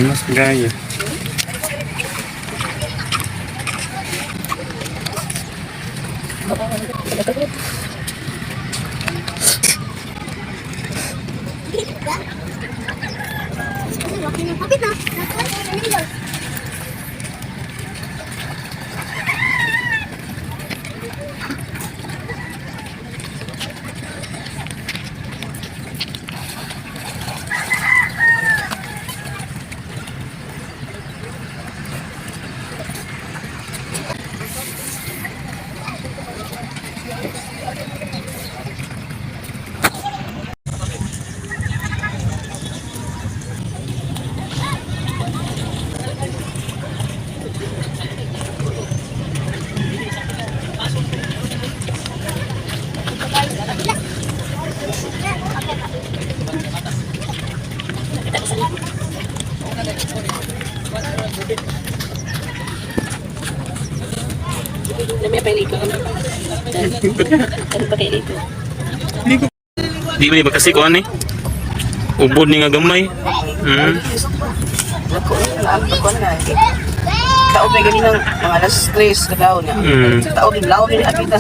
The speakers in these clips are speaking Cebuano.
Mas gaya. Kapit na. Dami pa liko. Ano pa kay liko? Di ba ni ba kasi kuan ni? Ubod ni nga gamay. Ako ako na. Taob na ganinang mga alas 3 kadaw niya. Taob din laom din akita.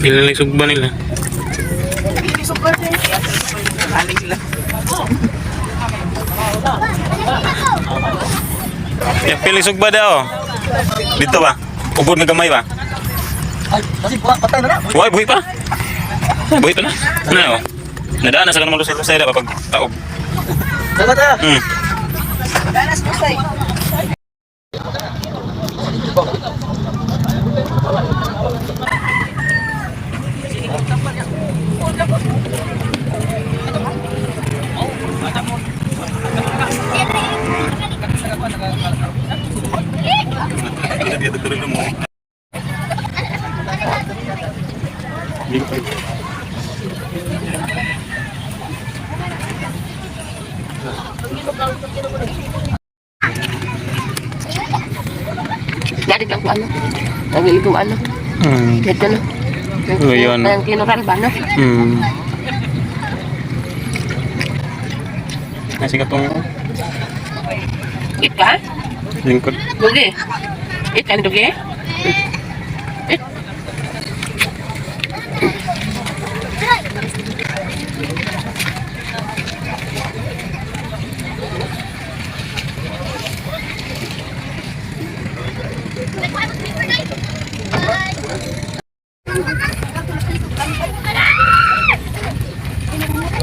Pila lang sugba nila. Aling sila. Ya, pila sugba daw. Dito ba? Ubod nga gamay ba? Ay, kasi patay na na. Buhay, buhay pa. Buhay pa na. Ano oh. Nadaan na sa kanang lusay-lusay da pag taob. Dagat ah. Danas kusay. Dari lang ko ano. Ang ko ano. Ito no. Oh, yun. Ang kinuran ba no? Nasi katong It ka? lingkod. Dugi. It kan dugi? It.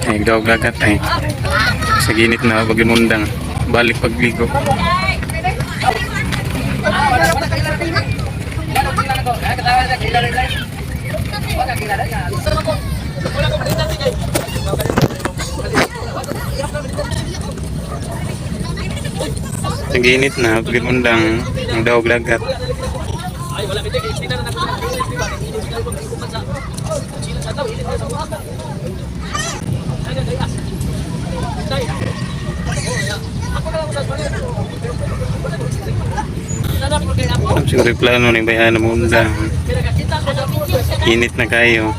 Ay, daw dagat ay. Sa ginit na pag-inundang. Balik pagligo. Sa ginit na pag-inundang ang daog dagat. Siguro yung plano ni bayan mo undang. Init na kayo.